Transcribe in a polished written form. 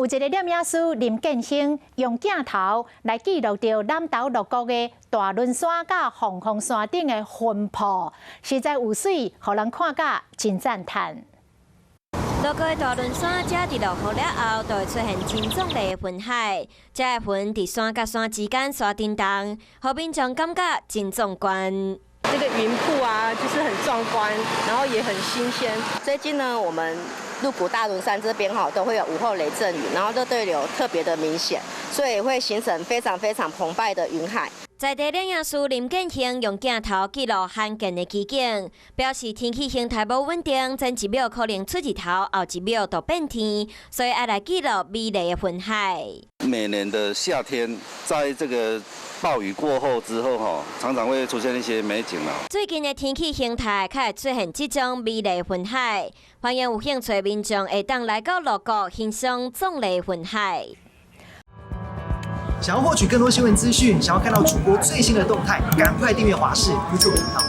有一个攝影師林建興用鏡頭來記錄著南投鹿谷的大崙山佮鳳凰山頂的雲瀑，實在有媠，予人看甲真讚嘆。鹿谷的大崙山，這佇落雨了後，就會出現真壯麗的雲海。這个雲佇山佮山之間煞振動，予民眾感覺真壯觀。這個雲瀑啊，就是很壯觀，然後也很新鮮。最近呢，我們鹿谷大崙山這邊哈都會有午後雷陣雨，然後熱對流特別的明顯，所以會形成非常非常澎湃的雲海。在地攝影師林建興用鏡頭記錄罕見的奇景，表示天氣形態無穩定，前一秒可能出日頭，後一秒就變天，所以愛來記錄美麗的雲海。每年的夏天，在這個暴雨過後之後，哈，常常會出現一些美景啦。最近的天氣形態較會出現這種美麗雲海，歡迎有興趣的民眾會當來到鹿谷欣賞壯麗雲海。想要獲取更多新聞資訊，想要看到主播最新的動態，趕快訂閱華視 YouTube 頻道。